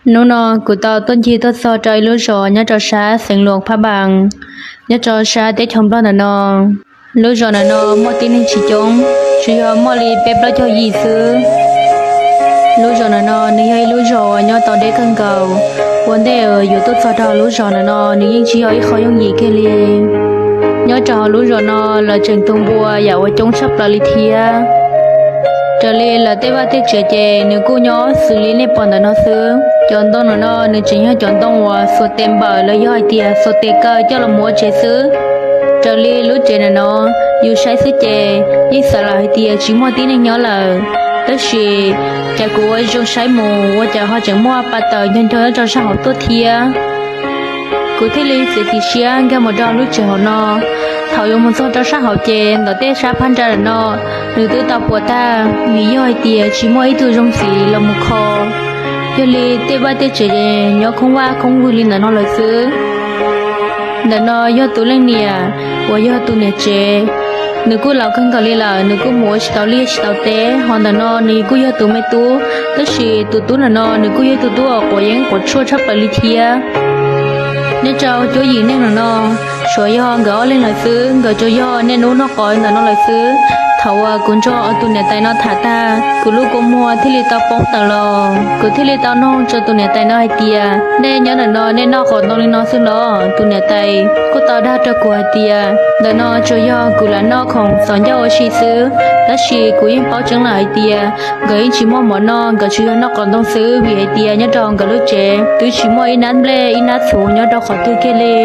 Hnub no kuv tau tuaj ncig tuaj txog rau ib lub zos nyob rau sab xeev Luas Phaj Npas, nyob rau sab teb chaws Nplog ntawm no. Lub zos ntawm no muaj tib neeg tsis coob, tsuas yog muaj li peb plaub caug yim xwb. Lub zos ntawm no nws yog ib lub zos uas nyob tau deb kawg nkaus. Ua ntej uas yuav tuaj txog rau lub zos ntawm no nws yeej tsis yog ib qho yooj yim kiag li. Nyob rau hauv lub zos no lawv tseem tu npua yam uas coob tshaj plaws li thiab. Raws li lawv tej vaj tej tsev ces nws kuj nyob xws li nej pom ntawm no xwb. Cov ntoo ntawm no nws tseem yog cov ntoo uas xuas tes npawm los yog hais tias xuas tes kaw coj los mus ua tsev xwb. Raws li lub tsev ntawm no yus saib xwb ces yeej xav lawm hais tias tsis muaj tib neeg nyob lawm, tab sis cas kuv ua zoo saib mus ua cas ho tseem muaj pa taws ncho ncho nyob rau sab hauv tuaj thiab. Kuv thiaj li txiav txim siab nkag mus rau lub tsev hauv no. Thaum yuav mus txog rau sab hauv ces ntawm tej sab phab ntsa ntawm no nws twb tau puas tag vim yog hais tias tsis muaj ib tug zoo txiv los mus kho. Yog li tej vaj tej tsev nyob khoob vaj khoob vwg li ntawm no lawm xwb. Ntawm no yog tus leej niam uas yog tus niam tsev, nws kuj laus kawg nkaus li lawm, nws kuj mus ua tsis tau liaj tsis tau teb. Ho ntawm no nws kuj yog tus me tub, tab sis tus tub ntawm no nws kuj yog tus tub uas quav yeeb quav tshuaj tshaj plaws li thiab. Nyob rau cuab yim neeg ntawm no, tsuas yog nkawd ob leeg lawm xwb, nkawd tsuas yog niaj hnub noj qos ntawm no lawm xwb. Thaum uas kuv nrog tus niam tais no tham tag, kuv lub kua muag thiaj li tau poob tawm los, kuv thiaj li tau noog rau tus niam tais no hais tias, nej nyob ntawm no nej noj qos ntoo li no xwb los? Tus niam tais kuj tau dag rau kuv hais tias, ntawm no tsuas yog kuv lam noj khoom txom ncauj ua si xwb, tab sis kuv yeej paub tseeb lawm hais tias nkawd yeej tsis muaj mov noj, nkawd tsuas yog noj qos ntoo xwb, vim hais tias nyob rau nkawd lub tsev twb tsis muaj ib nab nplej ib nab txhuv nyob rau qhov twg kiag li.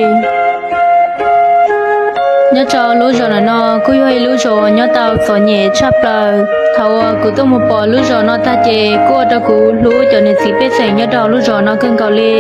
Nyob rau lub zos ntawm no kuj yog ib lub zos nyob tau txom nyem tshaj plaws. Thaum uas kuv tuaj mus pom lub zos no tag ces kuj ua rau kuv hlub cov niam txiv pej xeem nyob rau lub zos no kawg nkaus li.